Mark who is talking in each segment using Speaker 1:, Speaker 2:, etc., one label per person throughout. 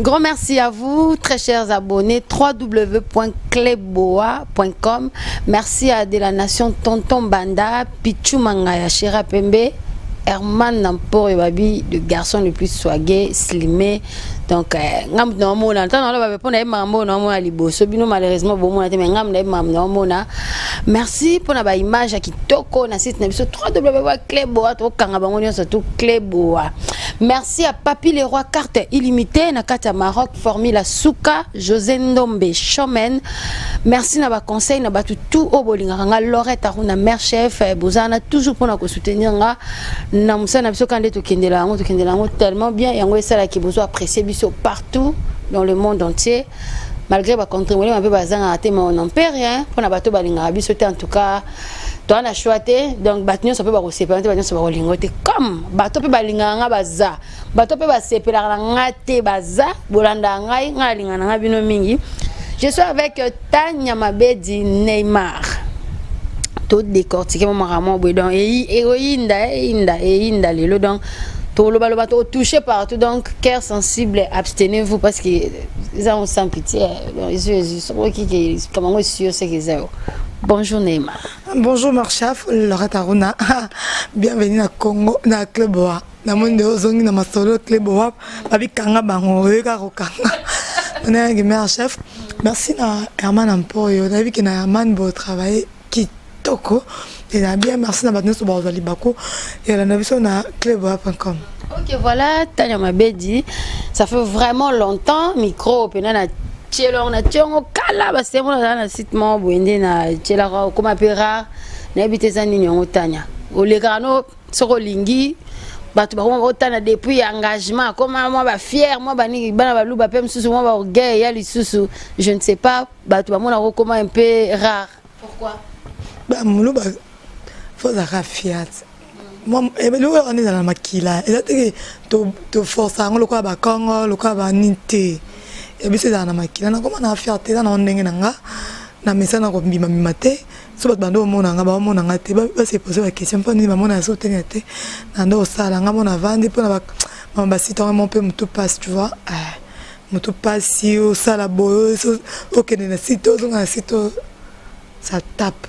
Speaker 1: Grand merci à vous, très chers abonnés, www.cleboa.com. Merci à de la nation Tonton Banda, Pichu Mangaya, Chera Pembe, Herman Nampor Babi, le garçon le plus swagué, slimé. Donc, ngam na mona, tant na ba pona mambo na mona liboso bino malheureusement bomona te mais ngam na mambo na mona. Merci pour na ba image ya kitoko na site na biso www.cleboa to kanga bango nyonso tout Cleboa. Merci à Papi Leroy, carte illimitée na kati ya Maroc, Formule Souka, José Ndombe, Chomen. Merci na ba conseil na batu tout oyo bolingaka nga, Lorette Aruna, mère chef, bozana toujours pour na ko soutenir nga na musala na biso. Kande tokendela yango, tokendela yango tellement bien, yango esalaki bozo apprécier biso partout dans le monde entier, malgré bacontribuer mabe bazangaka te, mais on n'en peut rien mpona bato balingaka biso te. En tout cas, toza na choix te. Donc bato nyonso mpe bakosepela te, bato nyonso bakolinga te. Comme bato mpe balingaka nga baza, bato mpe basepelaka na nga te baza. Bolandaka ngai, ngai alingaka na nga bino mingi. Je suis avec Tania Mabedi Neymar. Todécortique mo makambo boye. Donc eyinda, eyinda, eyinda lelo. Donc tolobaloba, totouche partout. Donc cœur sensible, abstenez-vous, parce que eza ngo sans pitié. Donc ezu ezu soki okiki kamango esio seke eza yo. Bonjour Neymar.
Speaker 2: Bonjour Marchaf, Lorette Aruna. Bienvenue na Congo, na Club Boa. Namoni nde ozongi na masolo Club Boa, babikanga bango, oyoka kokanga. Nayangi mère chef. Merci na Herman Ampoyo. Nayebi ke na Herman bo travailler kitoko. Et na bien merci na bato nyonso bazwa libako. Elanda biso na clubboa.com.
Speaker 1: Ok, voilà, Tania Mabedi. Ça fait vraiment longtemps, micro, pena na tielo na tiongo kala basemo na na site moko boye nde na tielaka okoma mpe rare. Nayebi te eza nini yango. Tania, olekaka no soki olingi bato bakoma otana depuis engagement, akoma mwa bafier, mwa banini, bana baluba mpe mosusu, mwa baorgueil ya lisusu, je ne sais pas. Bato bamonaka okoma un peu rare, pourquoi?
Speaker 2: Bamoluba fo ozalaka fier. Eloko wana ezala na makila, eza teke toforce yango lokola bakongo, lokola banini te. Ya biso ezala na makila. Nakoma na fierté, eza nango ndenge na nga na mesa na kobimabima te. So bato bando omona nga, baomona nga te, base pose baquestion mpo nini bamona so tenia te. Na nde osala nga mona avandi mpona mama basite yango mo mpe motu passe, tu vois, motu pasi osala boye, okende na site, ozonga na site, ça tape,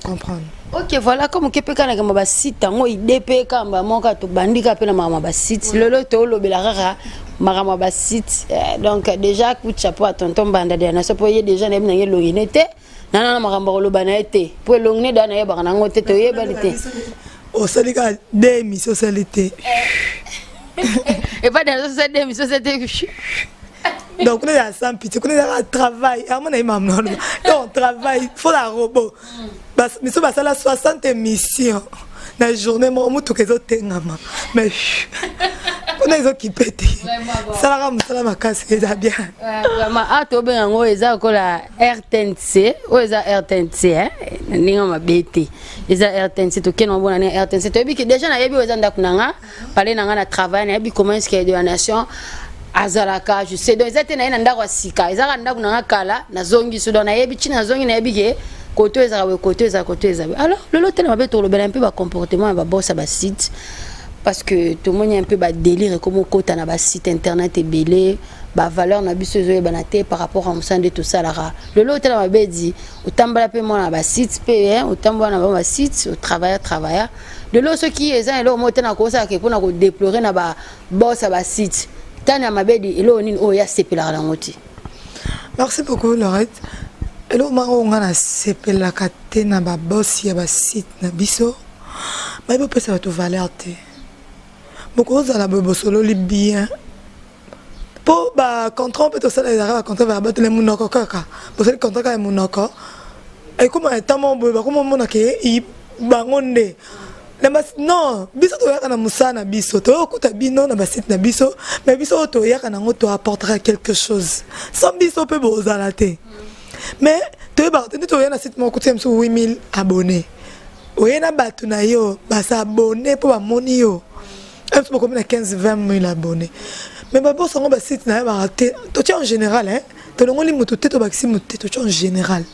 Speaker 2: comprendre.
Speaker 1: Ok, voilà, comme oke mpe kaka na basite yango, ide mpe kamba moko tobandika mpe na makambo ya basite. Lelo toolobela kaka makambo ya basite. Donc déjà, coup de chapeau à tonton Banda de la nation, mpo ye déjà nayebi nange elongi ne te, nana na makambo ya koloba na ye te, mpo elongi ne da nayebaka nango te, toyebani te.
Speaker 2: Osali kaka de émission, osali te.
Speaker 1: Epa de osali de émission, osali te.
Speaker 2: Donc kuna ezala sans pitié, kuna ezalaka travail yango na ye mamu. Donc travail fo na robot miso basala 60 émission na journée moko, motuka ezotengama, mais kuna ezokipe te, salaka mosala makasi, eza bien.
Speaker 1: Vraiment, a tobenga yango eza lokola RTNC oyo, eza RTNC na ndenge mabe te, eza RTNC. Tokende mabona ndenge RTNC, toyebi ke déjà nayebi oyo eza ndako na nga, pale na nga na travail, nayebi comment est ce que de la nation azalaka, je sais. Donc eza te na ye na ndako ya sika, ezaka ndako na nga kala, nazongi so. Donc nayebi ntina nazongi, nayebi ke koto ezalaka boye, koto ezalaka, koto eza boye. Alors lelo te na mabe tolobela mpe bacomportement ya baboss ya basite, parce que tomoni un peu badélire ekoma okota na basite internet ebele. Bavaleur na biso ezoyebana te par rapport à mosala nde tosalaka. Lelo otala mabedi, otambala mpe mwana na basite mpe, otambola na bango basite, otravailla travailla. Lelo soki eza eloko moko te na kosalaka mpona kodéplore na baboss ya basite, tani ya mabedi, eloko nini oyo asepelaka nango te?
Speaker 2: Merci beaucoup Lorette. Eloko moko oyo nga nasepelaka te na baboss ya basite na biso, bayebi opesa bato valeur te. Bokozala boye, bosololi bien mpo bacontrat mpe tosala, ezalaka bacontrat ya bato na monoko kaka. Bosali contrat kaka ya monoko, ekóma eta moko boye, bakóma omonaka bango nde non. Biso toyaka na mosala na biso, toyokuta bino na basite na biso, mais biso oyo toyaka nango, toapportera quelque chose. Sans biso mpe bozala te. Mais toyebaka te nde toya na site moko, kutia biso 8000 abonnés, oye na bato na yo basabone mpo bamoni yo biso, bakomi na 15 20 000 abonnés. Mais baboss yango basite nayebaka te. Totia en général, hein, tolongoli moto te, tobakisi moto te, totia en général.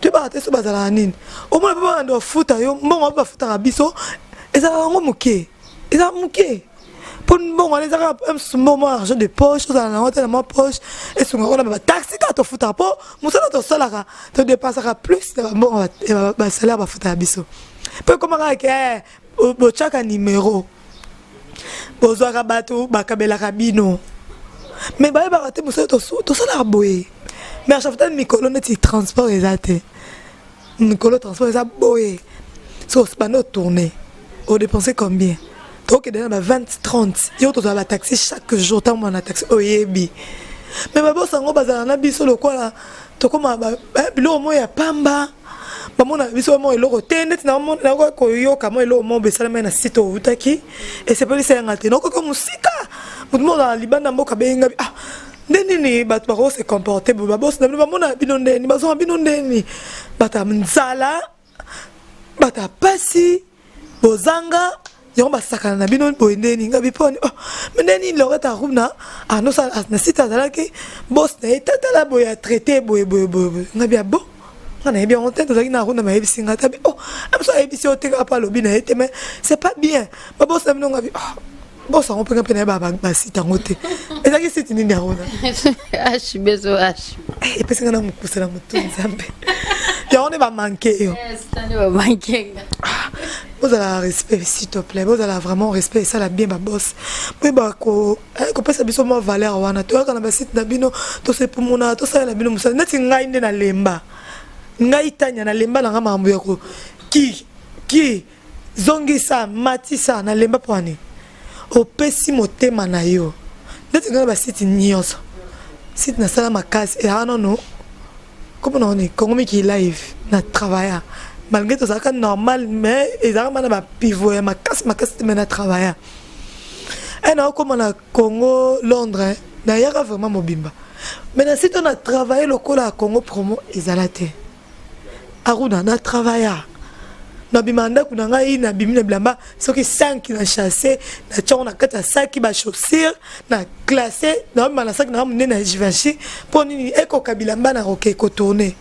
Speaker 2: Toyebaka te so bazalaka nini. Omona mpe babanda bafuta yo mbongo, mpe bafutaka biso ezalaka yango moke, ezalaka moke mpo mbongo. Mbongo wana eza kaka mosusu mbongo mwa argent de poche, ozala nango te na mwa poche, esungaka na bataxi kaka tofutaka, mpo mosala tosalaka todepensaka plus na bambongo basalaire bafutaka biso. Mpo ekomaka ke botyaka numero, bozwaka bato bakabelaka bino, mais bayebaka te mosala tosalaka boye. Mais achafuta mikolo neti transport eza te, mikolo transport eza boye. So banda otourne, odepense combien? Tokende na ba 20 30, yo tozala bataxi chaque jour, ntango mwana taxi oyebi. Mais babosa yango bazala na biso lokola tokóma biloko moko ya pamba, bamona biso mo eloko te. Neti nakoki koyoka mo eloko moko esalamai na site outaki, esepelisa yanga te. Nakoki mosika, motu moko na libanda mboka bengabi: "Ah, nde nini bato bako se comporte boye? Babosi na bino bamona bino ndeni, bazonga bino ndeni, bato ya nzala, bato ya pasi, bozanga yango, basakana na bino boye ndeni?" Nga biponi: "Oh, mais ndeni Lorette Aruna anosala na site, azalaki boss na ye, tatala boye, atraite boye boye boye boye." Nga bia: "Bon, nga nayebi yango te, tozalaki na Aruna, bayebisi nga tabi." "Oh, biso ayebisi yo te, kaka mpo alobi na ye te, mais c'est pas bien, babosi na bino." Nga bi: "Oh, boss yango mpenga mpe nayeba basite yango te, ezalaki site nini, Aruna?"
Speaker 1: H beso H.
Speaker 2: Epesi nga na mokusa na motu. Nzambe, yango nde bamanke yo.
Speaker 1: Nde bamanke nga.
Speaker 2: Bozala respect, s'il te plaît, bozala vraiment respect, esala bien. Baboss, boyeba kopesa biso mwa valeur wana. Toyaka na basite na bino, tosepumuna, tosalela bino mosala. Neti ngai nde nalemba, ngai Tanya nalemba nanga makambo ya ko ki ki zongisa matisa, nalemba. Mpo ani opesi motema na yo. Neti ngai na basite nyonso, site nasala makasi ezalaka nano komona oni Kongo Miki Live. Na travailla malgré tozalaka normal, mais ezalaka mana bapivo ya makasi makasi te, mais na travailla. E naokóma na Congo Londres, nayaka vraiment mobimba. Mais na site oyo na travaille lokola ya Congo Promo ezala te. Aruna, na travailla, nabima ndako na ngai, nabimi na bilamba soki 5 na chasse, natiango na kati ya saki, bachaussure na classe, naobima na saki nanga monene ya Givenchy. Mpo nini ekoka bilamba na koke kotourne?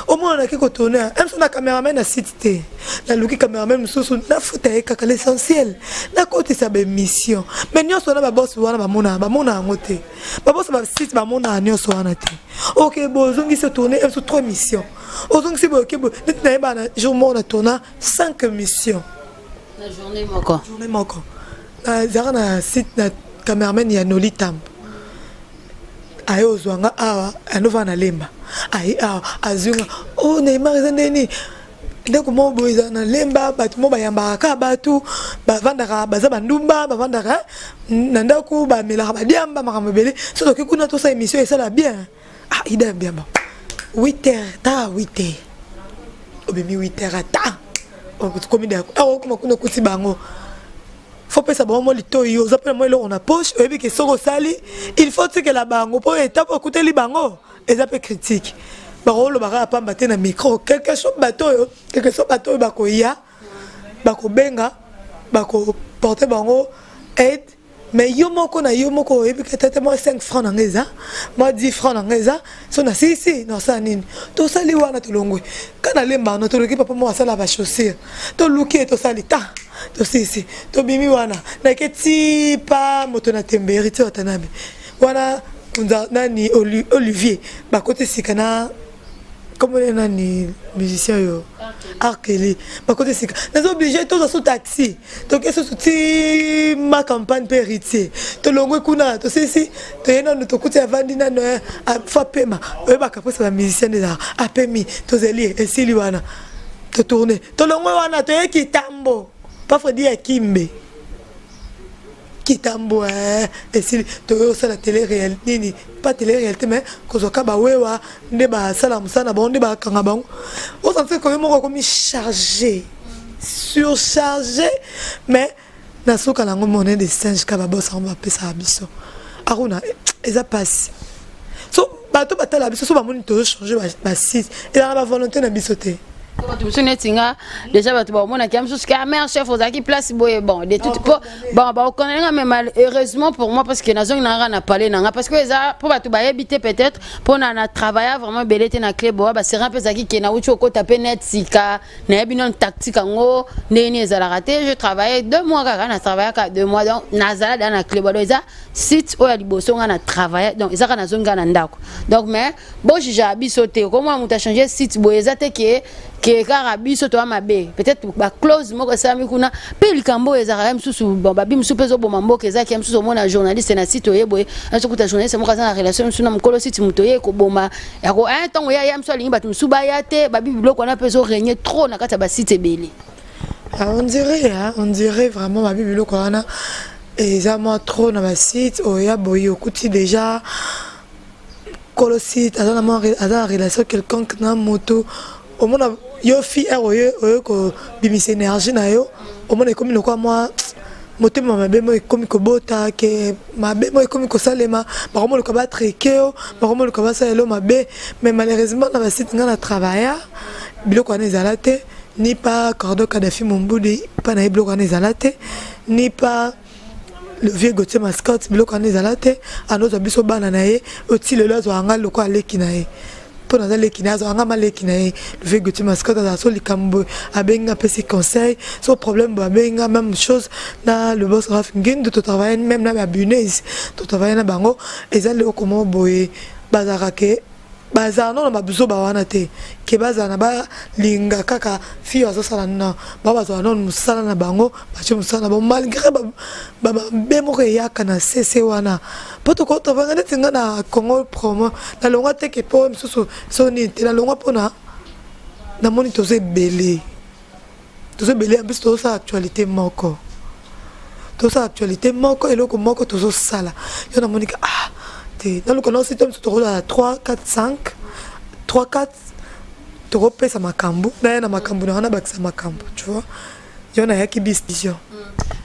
Speaker 2: Omona naki kotourne mso na cameraman na site te, naluki cameraman mosusu, nafuta ye kaka. L'essentiel nakotisa baémission. Mais nyonso wana babosi wana bamona, bamona yango te. Babosi basite bamonaka nyonso wana te. Ok, bozongisi, otourne mso 3 mission, ozongisi boye, oke boye. Neti nayeba na jour moko na tourna 5 mission.
Speaker 1: Na journée moko?
Speaker 2: Journée moko. Nazalaka na site na cameraman ya Noli Tambo, aye ozwa nga awa, anovaa na Lemba, aye awa, azwi nga: "O oh, Neymar, eza ndeni ndeko moko boye, eza na Lemba, bato moko bayambaka kaka bato bavandaka, baza bandumba, bavandaka na ndako, bamelaka badiamba, makambo ebele. So toki kuna, tosala émission, esala bien." Ah, ida bien. Bon, 8 heures ta 8 heures obimi, 8 heures ata komi awa, okoma kuna, okuti bango, faut pesa bango mwa litoi. Oza mpe na mwa eloko na poche, oyebi ke soki osali, il faut tikela bango, mpo etape okuteli bango eza mpe critique, bakoloba kaka pamba te na micro quelque chose. Bato oyo, quelque chose, bato oyo bakoya, bakobenga, bakoporte bango aide. Mais yo moko na yo moko oyebi ke tete mwa 5 franc nanga eza, mwa 10 franc nanga eza, so na sisi nasala nini? Tosali wana, tolongwe ka na Lembano, toluki papa moko asala bachaussure, toluki ye, tosali ta, tosisi, tobimi wana, nake ti pa moto na temberi ti Watanabe wana, nani, Olivier, bakoti sika na komona nani, musicien oyo Arkeli, bakoti sika. Naza obligé tozwa so taxi, toke susu ti ma campagne mpe Héritier. Tolongwe kuna, tosilisi, toye nano, tokuti avandi nano, fo apema. Oyebaka mposa bamusicien nde ezalaka, apemi, tozeli, esili wana, totourne. Tolongwe wana, toye Kitambo pa Fredi ya Kimbe, Kitambo esili, toye osala télé réel nini, pas télé réalité, mais kozwaka bawewa nde basala mosala na bango, nde bakanga bango. Osanti koyo moko akomi chargé, surchargé. Mais na suka nango, monnaie de singe ka babosa yango bapesaka biso. Aruna, eza pasi. So bato batala biso, so bamoni tozochange basite, ezalaka bavolonté na biso te.
Speaker 1: Bato mosusu neti nga, déjà bato baomonaki ya mosusu ke mare chef ozalaki place boye. Bon, de tout po bon, baokondane nga, mais heureusement pour moi, parce que nazongi na nga na palais na nga, parce que eza mpo bato bayebi te. Peut-être mpo na travailla vraiment ebele te na Clé Boa. Baserin mpe ezalaki ke nauti okota mpe net sika, nayebi nano tactique yango ndenge nini ezalaka te. Je travaille 2 mois kaka, na travaillaka 2 mois, donc nazala da na Clé Boa. Donc eza site oyo ya liboso nga na travaille, donc eza kaka nazongi nga na ndako. Donc mais bojugeaka biso te. Komona moto achange site boye, eza te ke kaka biso toya mabe. Peut-être baclause moko esalami kuna mpe likambo oyo ezalaka ya mosusu. Bon, babi mosusu mpe ezoboma mboka. Ezalaki ya mosusu, omona journaliste na site oye boye, azokuta journaliste moko aza na relation mosusu na mokolo site. Moto oye koboma yako ntango ya mosusu alingi bato mosusu baya te. Babi biloko wana mpe ezorégner trop na kati ya basite ebele.
Speaker 2: Ah, on dirait, hein, on dirait vraiment babi biloko wana eza mwa trop na basite. Oya boye, okuti déjà kolo site aza na mwa aza na relation quelconque na moto. Omona yo fi ere oye kobimisa énergie na yo, omona ekomi lokwa mwa motema mabe mo ekomi kobota ke mabe mo ekomi kosalema. Bakomoluka batraquer yo, bakomoluka basalela yo mabe. Mais malheureusement, na basite nga na travailla, biloko wana ezala te. Ni pa Cordo Kadafi Mombudi mpa na ye, biloko wana ezala te. Ni pa le vieux Gautier Mascotte, biloko wana ezala te. Anozwa biso bana na ye oti lelo, azwaka nga lokola aleki na ye, mpo naza leki na ye, azwaka nga maleki na ye. Le vieux Gautier Mascotte azala so likambo boye, abengi nga, apesi conseil. So problème boye, abengi nga. Même chose na le boss Raf Ngindu, totravaille même na babunese, totravaille na bango. Eza eloko moko boye, bazalaka ke bazala nano babuzoba wana te, ke bazala na balinga kaka fille azosala na bao. Bazala nano mosala na bango, batie mosala na bango malgré bamabe moko eyaka na sese wana. Mpo tokotavanga neti nga na Congo Promo, nalongwa teke mpo mosusu so nini te. Nalongwa mpona namoni toza ebele, toza ebele. En plus tozosala actualité moko, tozosala actualité moko, eloko moko tozosala. Yo namoni ka ah te, naluka na site mosusu, tokozala 3 4 5 3 4, tokopesa makambo naya na makambo na wana, bakisa makambo, tu vois. Yo nayaki vision.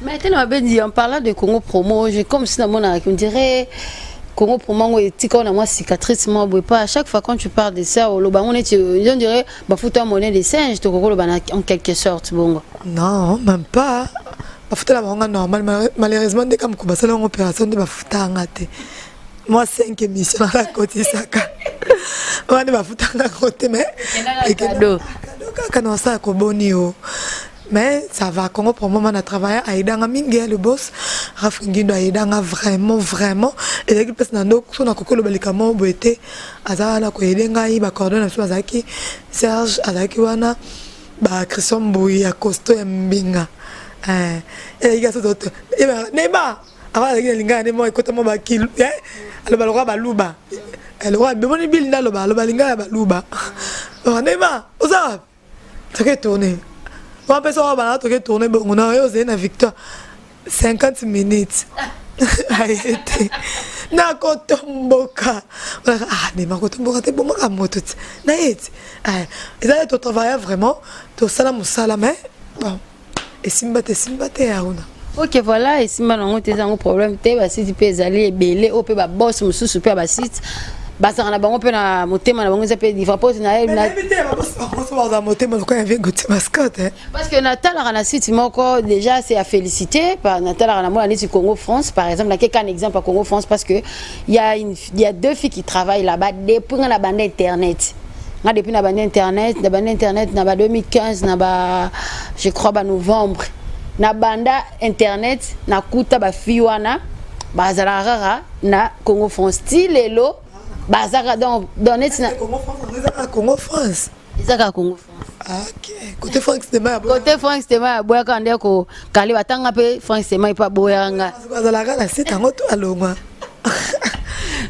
Speaker 1: Mais te na mabe. En parlant de Congo Promo, j'ai comme si namonaka, on dirait Congo Promo yango etika na mwa cicatrice moko boye pas. À chaque fois quand tu parles de ça, oloba ngo neti on dirait bafuta monnaie de singe, tokokoloba en quelque sorte bongo.
Speaker 2: Non, même pas. Bafutela bango nga normal. Malheureusement nde kaka moko basala yango opération nde bafutanga te. Mwa 5 émission nalakotisaka wana nde bafutanga yango te, mais
Speaker 1: cadeau.
Speaker 2: Kaka na osala koboni yo. Mais ça va, Congo Promo na travaille, ayedanga mingi. Le boss Raf Ngindo ayedanga vraiment, vraiment. Ezalaki mpesi na ndo so nakoki oloba likambo boye te. Aza wana koyede ngai, bacordon na biso bazalaki, Serge azalaki wana, bachristian Mbui ya costo ya mbinga. Ezalaki kaso neba avant azalaki na lingala nde moko ekota mwa bakilu, aloba lokola baluba, lokola bemoni bili nde aloba, aloba lingala ya baluba. Neba oza wapi? Toke tourne wana mpe soko bana toke tourne bongo na yo, ozali na Victoire 50 minutes, aye te. Nakotomboka, ah, ndema kotomboka te, bomaka moto ti naye ti ezali. Totravailla vraiment, tosala mosala, mais bon, esimba te, esimba te ya una.
Speaker 1: Ok, voilà, esimba nango te, ezango problème te. Basite mpe ezali ebele oyo mpe babos mosusu mpe ya basite bazalaka na bango mpe na motema na bango eza mpe différent po na
Speaker 2: ye. Motema lokola ya vieux Gautier Mascotte.
Speaker 1: Parce que natalaka na site moko, déjà c'est à féliciter. Natalaka na mona neti Congo France par exemple, nakeka un exemple à Congo France, parce que il y a deux filles qui travaillent là-bas depuis nga na banda internet. Nga depuis na banda internet, na banda internet na ba 2015, na ba, je crois, ba novembre na banda internet, nakuta bafille wana bazalaka kaka na Congo France ti lelo, bazaka donc neti na
Speaker 2: Congo France.
Speaker 1: Eza kaka Congo France.
Speaker 2: Ok, côté Frank Stema.
Speaker 1: Côté Frank Stema aboyaka nde kokale batanga mpe Frank Stema epo aboyaka nga.
Speaker 2: Azalaka na site yango to alongwa?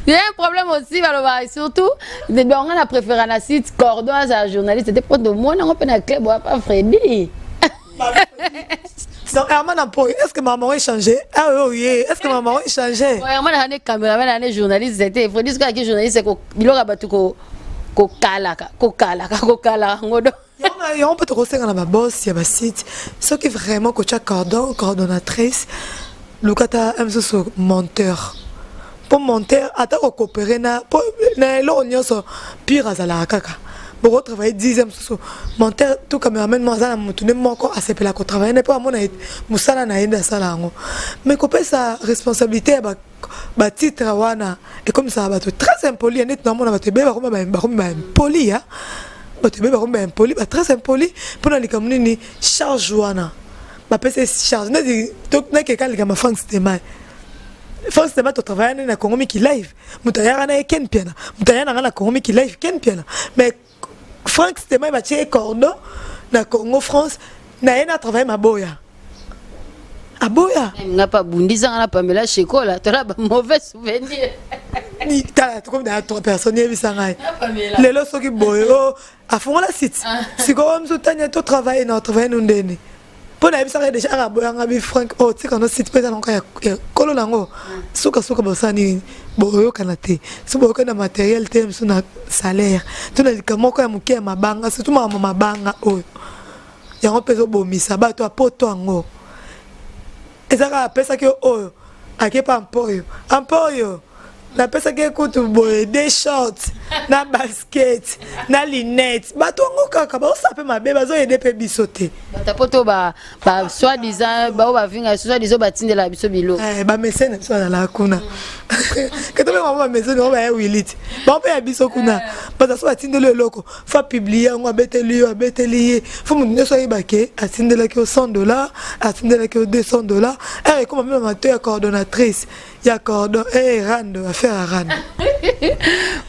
Speaker 1: Il y a un problème aussi, baloba surtout donc nga na préféré na site cordon azala journaliste te, mpo tomona yango mpe na club wapa Fredi.
Speaker 2: Donc Herman Ampo, est-ce que maman a changé? Ah oui, est-ce que maman a changé?
Speaker 1: Ouais, Herman a caméraman, a journaliste, c'était Fredi ce qui journaliste ko biloko bato ko kokalaka kokalaka kokalaka ngo do.
Speaker 2: Yango mpe tokosenga na baboss ya basite, soki vraiment kotya cordon, coordonnatrice, luka ata mosusu monteur, mpo monteur ata kokopere na mpo na eloko nyonso pire azalaka kaka. Bokotravaille 10 heures mosusu, monteur to cameraman mo aza na motu nde moko asepela kotravaille nde mpo amona mosala na ye nde asala yango. Mais kopesa responsabilité ya batitre wana ekomisaka bato très impoli. Neti naomona bato ebele bakomi baimpoli, ya bato ebele bakomi baimpoli, batrès impoli. Mpona likambo nini? Charge wana bapesa charge, neti nakeka likambo Frank Stemai. Frank Stemai, totravaille nde na Congo Miki Live. Moto ayaka na ye Ken Piana, moto aya na nga na Congo Miki Live, Ken Piana. Mais Frank Stemai, batie ye cordon na Congo France na ye na travaille, maboya, aboya.
Speaker 1: Nga mpe abundisanga na Pamela Shekola, tola ba mauvais souvenir.
Speaker 2: Tala, tokomi na trois personnes. Yebisa ngai lelo soki boye o afungola site sikoyo mosu tania to travaille na travaille no ndeni mpo nayebisaka ye déjà aka aboyanga bi Frank o tika no site mpe eza nango ya kolo nango. Sukasuka bosala nini? Boyokana te. So boyokani na matériel te, mosu na salaire to na likambo moko ya moke ya mabanga, surtout makambo mabanga oyo yango mpe ezobomisa bato ya poto. Yango eza kaka apesaki yo oyo akepa mpoyo ampoyo, napesaki ye kutu boye de short na basket na lunette. Bato yango kaka baosala mpe mabe, bazoyede mpe biso te.
Speaker 1: Bato poto ba soi disant bao bavinga, soi disant batindela biso biloko.
Speaker 2: Bamesene biso bazalaka kuna, keto mpe bango bamesene bango baya wili te, bango mpe ya biso kuna. Baza so batindeli eloko, fa publie yango, abeteli yo, abeteli ye, fo moto nyonso ayeba ke atindelaki yo 100 $, atindelaki yo 200 $. Ere ekoma mpe mato ya coordonnatrice ya cordon eh rando, affaire ya rando.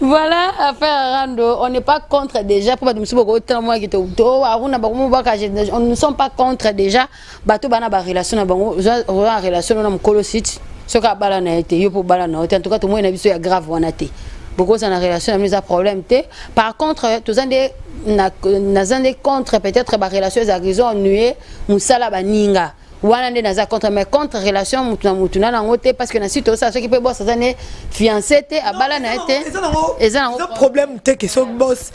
Speaker 1: Voilà, affaire rando, on n'est pas contre déjà. Pour bato mosusu bokotala mwa kito to aruna bakomo baka, on ne sommes pas contre déjà. Bato bana ba relation na bango, oza relation na mokolo site, soki abala na ye te, yo mpo obala na yo te. En tout cas, tomoi na biso ya grave wana te. Bokozala na relation na bino, eza problème te. Par contre, toza nde naza nde contre peut-être barelation ezalaka ezo ennuye mosala baninga. Wana nde naza contre. Mais contre relation mutu na mutu na nango te, parce que na si tosala soki mpe boss aza ne fiancé te, abala na ye te.
Speaker 2: Eza nango problème te ke soki boss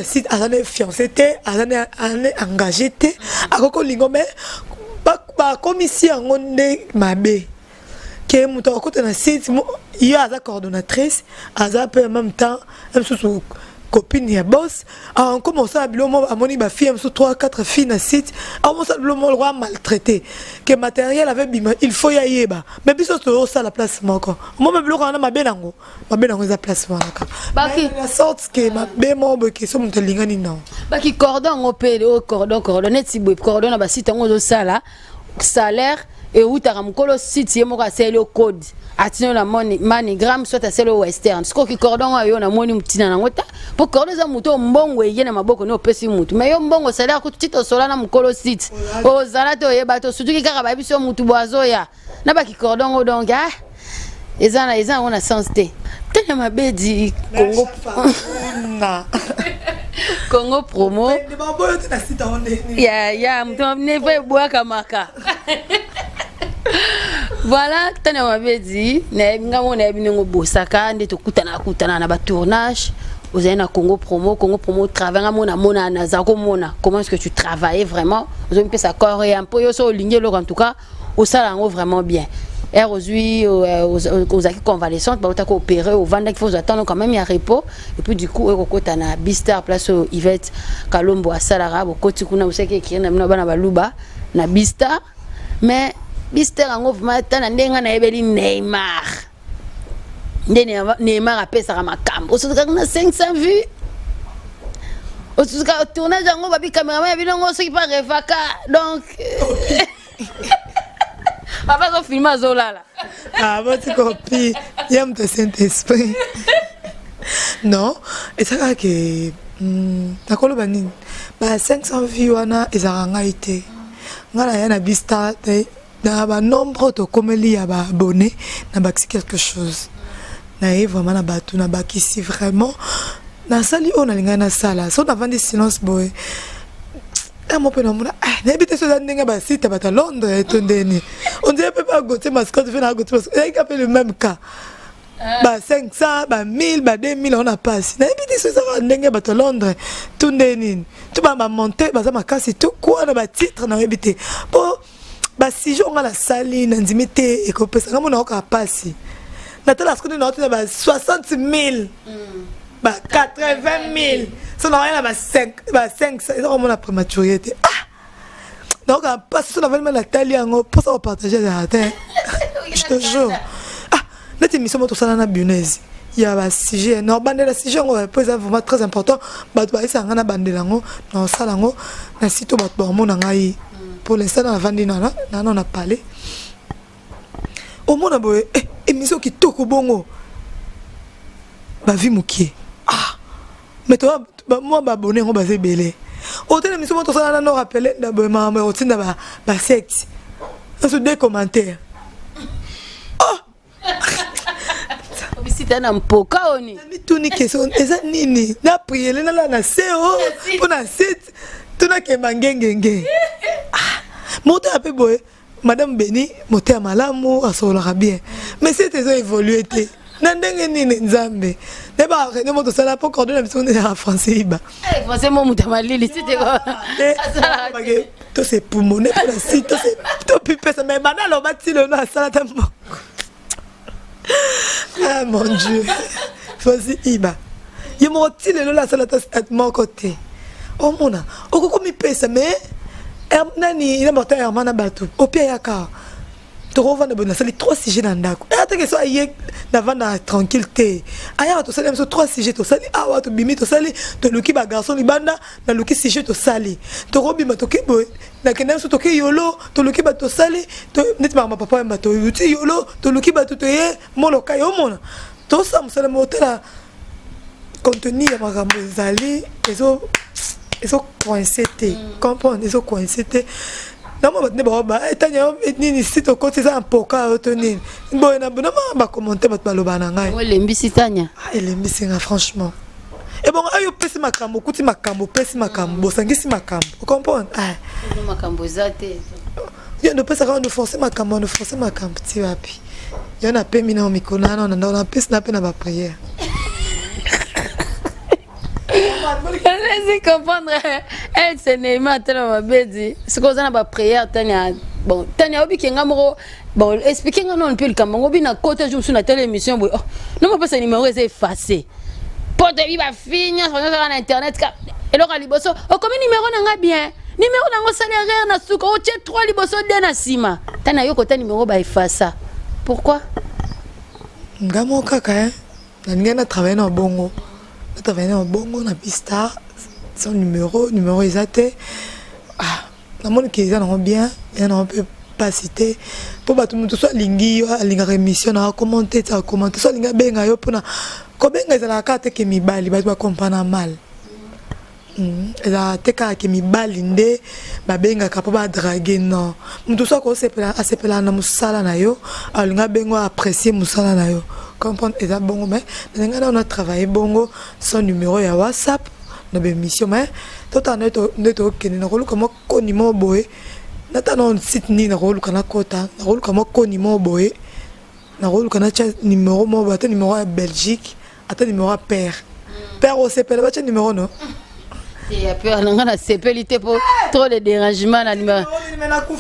Speaker 2: site aza ne fiancé te, aza ne engagé te, akoki kolingo. Mais bakomisi yango nde mabe ke moto akokota na site, ye aza coordonnatrice, aza mpe en même temps mosusu copine ya boss. Akoma osala bilo mo, amoni bafille mosusu, 3 4 filles na site, akomosala bilo mo lokwa maltraité ke matériel ave bima, il faut ya yeba. Mais biso tozosala place moko, omoma biloko wana, mabe nango, mabe nango eza place wana kaka la sorte ke mabe moko boye ke so moto alingani nango.
Speaker 1: Baki cordon yango mpe oyo cordon, cordon neti boye, cordon na basite yango ozosala, salaire eutaka mokolo site ye moko asali yo code, atino na MoneyGram, soit asali yo Western. Sikoki cordon oyo yo namoni ntina nango ta, mpo cordon eza motu oyo mbongo eye na maboko ne opesi mutu. Mais yo mbongo salaire kutu ti tosola na mokolo site ozala te, oyeba te, osutuki kaka bayebi so mutu bo azoya na baki cordon ngo. Donc ah, eza eza yango na sens te. Tene mabedi Congo, Congo Promo ya moto neva ebwakamaka. Voilà, tana mabedi, nayebi nga mo, nayebi ndenge obosaka nde tokutana kutana na batournage. Ozali na Congo Promo, Congo Promo travail nga mona mona, naza komona comment est-ce que tu travaillais vraiment, ozomipesa corps ya mpo yo so olingi eloko, en tout cas osala yango vraiment bien. Ere ozwi, ozalaki convalescente, bautaki opéré, ovandaki, fo ozwa ntango quand même ya repos. Et puis du coup okokota na Bistar, place oyo Yvette Kalombo asalaka. Bokoti kuna, osalaki ekiri na bino bana baluba na Bistar. Mais Bistar yango vraiment, tana ndenge nga nayebeli Neymar, nde Neymar apesaka makambo, osukaka na 500 vues, osuka tournage yango babi cameraman ya bino yango soki mpa revaka. Donc papa azofilme, azolala.
Speaker 2: Ah, boti kopi ya moto Saint Esprit. Non, eza kaka ke nakoloba nini, ba 500 vues wana ezalaka ngai te. Ngai naya na Bistar na banombre tokomeli ya baabonné, nabakisi quelque chose naye vraiment na bato, nabakisi vraiment, nasali oyo nalingai nasala. So navandi silence boye mo mpe namona, nayebi te so eza ndenge basite bato ya Londres to ndeni. On dirait mpe bagotie mascotte mpe na Gautier Mascotte ezalaki mpe le même cas, ba 500, ba 1000, ba 2000. Ona pasi, nayebi te so ezaka ndenge bato ya Londres to nde nini, to bamonte baza makasi to kwa na batitre, nayebi te. Mpo basujet onga nasali, nandimi te ekopesa nga mona okaa pasi. Natala sikoyo nde naotina ba 60 000. Ba 80 000 so nakoya na ba 5 ba 5 eza komona prématuré te. Ah, nayoka mpasi so navandi ma natali yango mposa kopartage ezala te, je te jure. Ah, neti émission mo tosala na Bunese ya basujet, na obandela sujet yango mpo eza vraiment très important. Bato bayesaka ngai na bandela yango, na osala yango na site oyo bato baomona ngai. Pour l'instant navandi nano na palais, omona boye émission kitoko bongo, bavues mokie. Ah, mais to mwa babone yango baza ebele. Otala émission mo tosala nano rappele na boye, makambo ya kotinda basecte nyonso, deux commentaires. Oh!
Speaker 1: Obisita na mpoka oni.
Speaker 2: Mituni question eza nini? Na priele nala na se o mpo na site tunakemba ngengenge. Ah, motala mpe boye, madame Beni motema malamu, asololaka bien, mais site ezo évolue te na ndenge nini? Nzambe nayebaka réunion mo tosala mpo cordon na biso nde ya français iba.
Speaker 1: Français mo moto ya malili site.
Speaker 2: Tosepumone mpo na site topipesa, mais banda aloba ti lelo asala ta moko. Ah mon Dieu, Francis iba ye moko ti lelo asala ta moko te. Omona okoki mipesa, mais nani na martin Herman na bato opia yaka tokovanda boye, nasali trois sujets na ndako. Atake so aye, navanda tranquille te, ayaka tosali biso trois sujets, tosali awa, tobimi, tosali, toluki bagarçon libanda, naluki sujet, tosali, tokobima, toke boye, nakenda biso, toke yolo, toluki bato, tosali neti makambo papa yamba, toyuti yolo, toluki bato, toye moloka. Ye omona tosala mosala mo otala contenu ya makambo ezali ezocoince te, comprendre, ezocoince te. Namona bato nde baoba etani nini, si tokoti eza na mpoka oyo to nini boye na nama bacommentaire bato baloba na ngai.
Speaker 1: Elembisi Tania.
Speaker 2: Elembisi nga franchement. Ebongo ayo opesi makambo, okuti makambo, opesi makambo, bosangisi makambo, ocomprendre?
Speaker 1: Makambo eza te.
Speaker 2: Yo nde opesaka ndo force makambo, ndo force makambo ti wapi? Yo napemi na mikolo wana na ndako, napesi na mpe na baprière.
Speaker 1: Laissez comprendre. Elle c'est Neymar tala mabedi. Sikoyo oza na baprière, Tania. Bon, Tania obi kenga moko. Bon, expliquer nga non mpe likambo yango bina kota jour mosusu na tele émission boye. Oh, non, mopesa numéro eza effacé. Po toyebi bafille nyonso nyonso na internet ka eloko ya liboso okomi numéro na nga bien, numéro nango osala erreur na suka, otie 3 liboso, 2 na nsima. Tana yo kota numéro baefasa. Pourquoi?
Speaker 2: Nga moko kaka nalingai na travaille na bongo, na travaille na bongo na Bistar sans numéro. Numéro eza te. Ah, namoni ke eza nango bien, eza nango mpe mpasi te, mpo bato moto so alingi yo, alingaka émission na acommente ti acommente, so alingi abenga yo mpona kobenga. Ezalaka kaka te ke mibali, bato bacomprendre mal. Ezalaka te kaka ke mibali nde babengaka mpo badrague, non. Moto so akosepela, asepelaka na mosala na yo, alingi abenga, apprécier mosala na yo, comprendre. Eza bongo, mais nalingai nao na travaille bongo sans numéro ya WhatsApp na baémission, mais totala nde tokende. Nakoluka mwa koni moko boye, nata na site nini, nakoluka nakota, nakoluka mwa koni moko boye, nakoluka natya numéro moko boye, ata numéro ya Belgique, ata numéro ya père. Père osepela batya numéro no?
Speaker 1: Ya père na nga nasepeli te mpo trop de dérangement na numéro.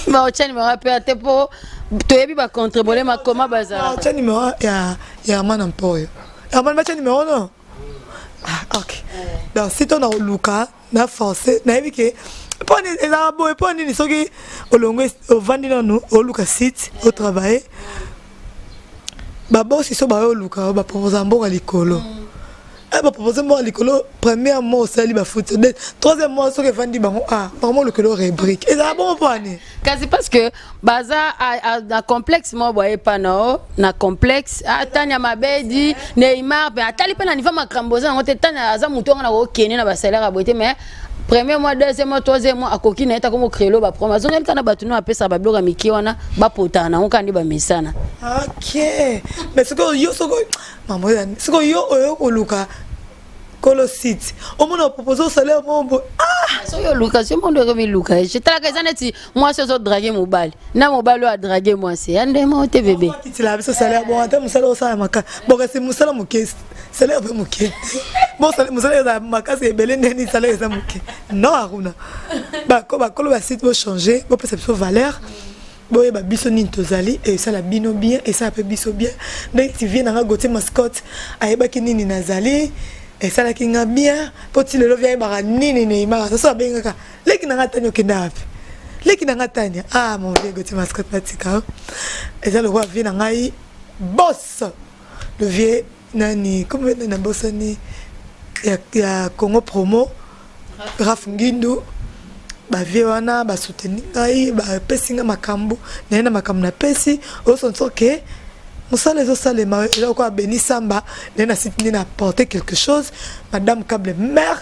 Speaker 1: Baotya numéro ya père te mpo toyebi bacontribole makoma bazala.
Speaker 2: Otya numéro ya Herman na mpo oyo Herman batya numéro no. Ah, ok, donc si to na koluka na force, nayebi ke mpo ezalaka boye. Mpo nini soki olongwe, ovandi nanu, oluka site otravaille, babosi so bayo oluka, baproposa mboka likolo, bapropose mboka likolo, premier mois osali, bafuti, troisième mois soki evandi bango, ah, bango olukela rubrique. Ezala bongo mpo ani?
Speaker 1: Kasi parce que baza na complexe moko boye epa na o na complexe. Tania Mabedi, Neymar mpe atali mpe na niveau makambo oza yango te. Tania aza motu anga na kokende na basalaire ya boye te, mais premier mois, deuxième mois, troisième mois akoki na ye tako mocréelo baproblème, azongeli kaka na bato no apesaka babiloko ya mike wana, bapotaka nango kaka nde bamesana.
Speaker 2: Ok, mais sikoyo yo, soko mama, sikoyo yo oyo koluka kolo site, omona propose osalaire moko boye, ah!
Speaker 1: Soki oluka so mondo ekomiluka, etalaka eza neti mwasi ozodrague mobali na mobali oyo adrague mwasi ya ndemo te, bebe.
Speaker 2: Kitila biso salaire bon, ata mosala osala makasi bon, kasi mosala moke, salaire mpe moke te. Bon, mosala eza makasi ebele ndeni, salaire eza moke. Non, Aruna, bakolo basite bochange, bopesa biso valeur, boyeba biso nini tozali. Esala bino bien, esala mpe biso bien. Ndenge vie nanga Gautier Mascotte ayebaki nini nazali. Esalaki nga bien mpo ti lelo vieux ayebaka nini Neymar soso abengaka leki na nga Tania, okenda wapi? Leki na nga Tania. Ah, mon vieux Gautier Mascotte, natika yo, eza lokola vieux na ngai boss, le vieux nani comme nani nabosani ya Congo Promo, Raf Ngindu. Bavieux wana basoutenir ngai, bapesi nga makambo naye na makambo napesi osentir ke mosala ezosalema. Eza lokola Beni Samba naye na site nde na apporter quelque chose. Madame Cable Mare,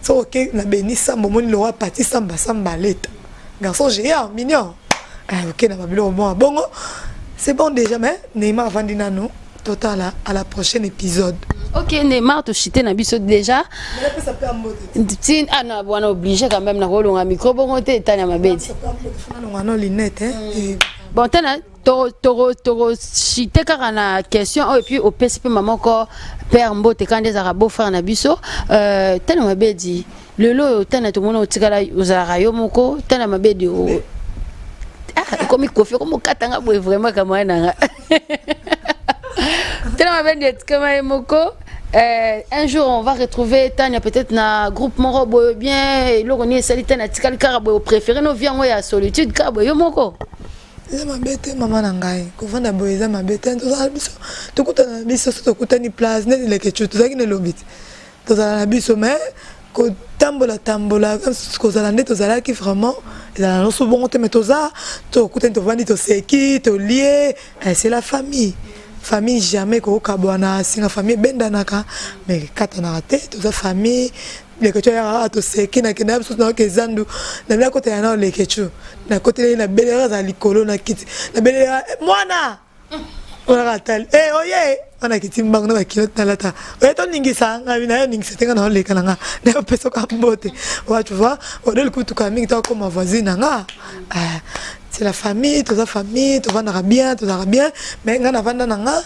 Speaker 2: soki oke na Beni Samba, omoni lokola Pati Samba, Samba leta garçon géant mignon. Oke na babiloko moko bongo, c'est bon déjà. Mais Neymar avandi nano, totala à la prochaine épisode.
Speaker 1: Ok, Neymar, toshite na biso déjà. Ti ah non, wana obligé quand même nakolonga micro bongo te, etani ya mabedi.
Speaker 2: Nalonga lunette.
Speaker 1: Bon, tana tokoshite kaka na question oyo, et puis opesi mpe mama moko père mbote kaka nde ezalaka beau frère na biso. Tana Mabedi, lelo oyo tana tomona otikala ozalaka yo moko. Tana Mabedi, ah, ekomi kofi, ekomi okatanga boye vraiment kamaya nanga. Tana Mabedi etikama ye moko. Un jour on va retrouver Tania peut-être na groupe moko boye bien? Eloko nini esali Tania atikali kaka boye, opréféré no vie yango ya solitude kaka boye yo moko?
Speaker 2: Eza mabe te, mama na ngai. Kovanda boye eza mabe te. Tozala biso, tokutana na biso so tokutani place neti Lekecu, tozalaki na elobi te, tozala na biso. Mais kotambola tambola, kozala nde tozalaki vraiment, ezala nyonso bongo te. Mais toza, tokutani, tovandi, toseki, tolie, c'est la famille. Famille jamais kokabwana. Singa famille ebendanaka mais ekatanaka te. Toza famille. Lekecu ayaka, toseki, nakenda biso, nayoka ezandu na bino, akotela na Lekecu, nakoteleli, nabelelaka, azala likolo na kiti, nabelelaka mwana wana atali e oye wana kiti mbango na bakilo nalata oye toningisa ngai na yo, ningisa te, nga na oleka na nga nayopesaka mbote wa. Tu vois, odeli kutuka mingi, tokoma voisine na nga. C'est la famille, toza famille, tovandaka bien, tozalaka bien. Mais ngai navanda na nga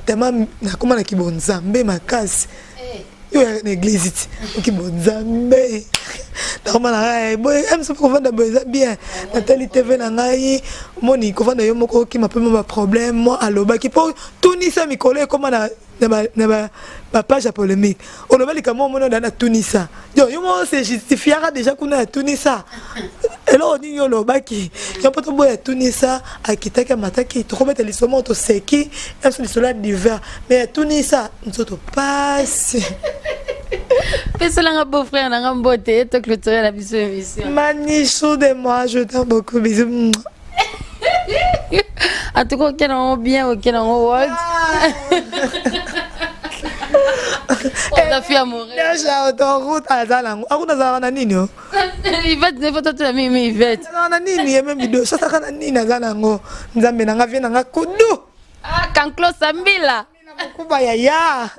Speaker 2: tellement nakoma na kibonzambe makasi. Yo oyaka na église ti oki bonzambe, nakoma na ngai boye mso mpe kovanda boye eza bien. Natali TV na ngai, omoni kovanda yo moko okima mpe mo baproblème. Mo alobaki mpo tunisa mikolo ekóma na bapage ya polémique, oloba likambo, omoni oda na tunisa yo, yo moko se justifiaka déjà kuna ya tunisa. Eloko nini olobaki yo mpo toboya tunisa? Akitaki, amataki, tokobeta lisolo moko, toseki biso lisolo ya divers, mais ya tunisa nzoto pasi.
Speaker 1: Peselanga beau frère nanga mbote, toclôturer na biso émission.
Speaker 2: Manichou de moi, je t'aime beaucoup, bisous.
Speaker 1: En tout cas, okende nango bien, okende nango world. Oza fi amoureux.
Speaker 2: Déjà autoroute aza nango akuna, azalaka na nini o?
Speaker 1: Ivete ne foto tuna mingi Ivete.
Speaker 2: Azalaka na nini? Ye même video sasaka na nini? Aza nango, nzambe nanga, vie nanga kudu.
Speaker 1: Ah, Kanklo Sambila.
Speaker 2: Kuba yaya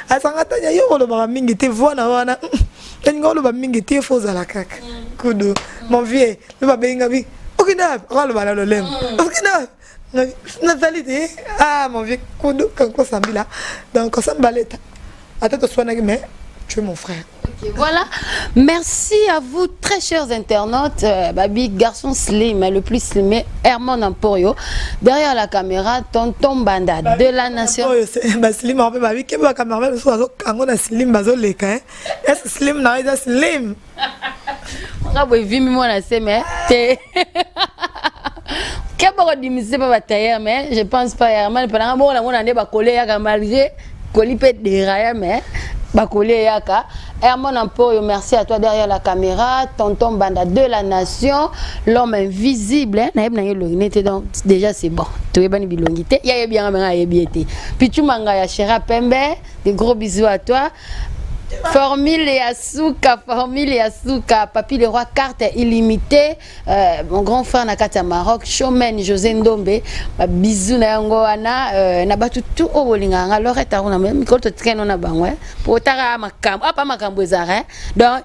Speaker 2: azanga tanya, yo kolobaka mingi te, voi na wana elinga oloba mingi te, fo ozala kaka kudu. Mon vieux lo babenga bi, okende wapi? Okaloba na lolemo, okende wapi? Nazali te. Ah, mon vieux kudu Kanko Sambila, donc Sambaleta, ata toswanaki, mais tu es mon frère.
Speaker 1: Ok, voilà. Merci à vous, très chers internautes. Babi, garçon slim, le plus slimé, Herman Emporio. Derrière la caméra, Tonton Banda de la nation.
Speaker 2: Baslim mpe babi kebe, bacaméraman mosusu bazokango na slim, bazoleka ese slim na eza slim.
Speaker 1: Nga boye vimi mwana se, mais te keba kodimise mpe batailleur, mais je pense pas Herman mpe nanga bongo namona nde bakole eyaka malgré koli mpe deraya, mais bakoli eyaka. Herman Emporio, merci à toi derrière la caméra. Tonton Banda de la nation, l'homme invisible, hein, nayebi na ye elongi nete, donc déjà c'est bon, toyebani bilongi te, ya yebi yanga, menga ayebi ye te. Pichu Manga ya Shera Pembe, des gros bisous à toi. Formule ya suka, formule ya suka, Papi le roi, carte illimitée, mon grand frère na kati ya Maroc, showman José Ndombe, babisous na yango wana na bato tu oyo bolingaka nga Lorette Aruna. Mikolo totikani na bango po otaka makambo apa, makambo ezalaka. Donc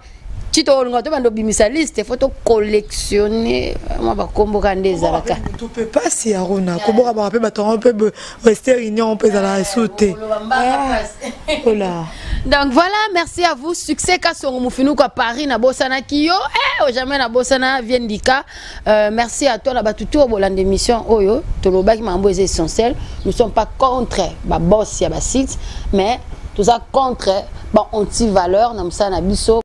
Speaker 1: ti tokolinga tobanda obimisa liste, faut tocollectionne mwa bakombo kaka nde ezalaka.
Speaker 2: To mpe pasi ya rona koboka baka mpe bato yango mpe rester union mpe ezalaka esu te.
Speaker 1: Ola. Donc voilà, merci à vous. Succès Kasongo Mufinuko à Paris, na bosana kiyo. Eh, jamais na bosana Viendika. Merci à toi na batutu bolanda émission oyo. Tolobaki mambo est essentiel. Nous sommes pas contre ba boss ya ba site, mais toza contre Ba anti valeur na mosala na biso.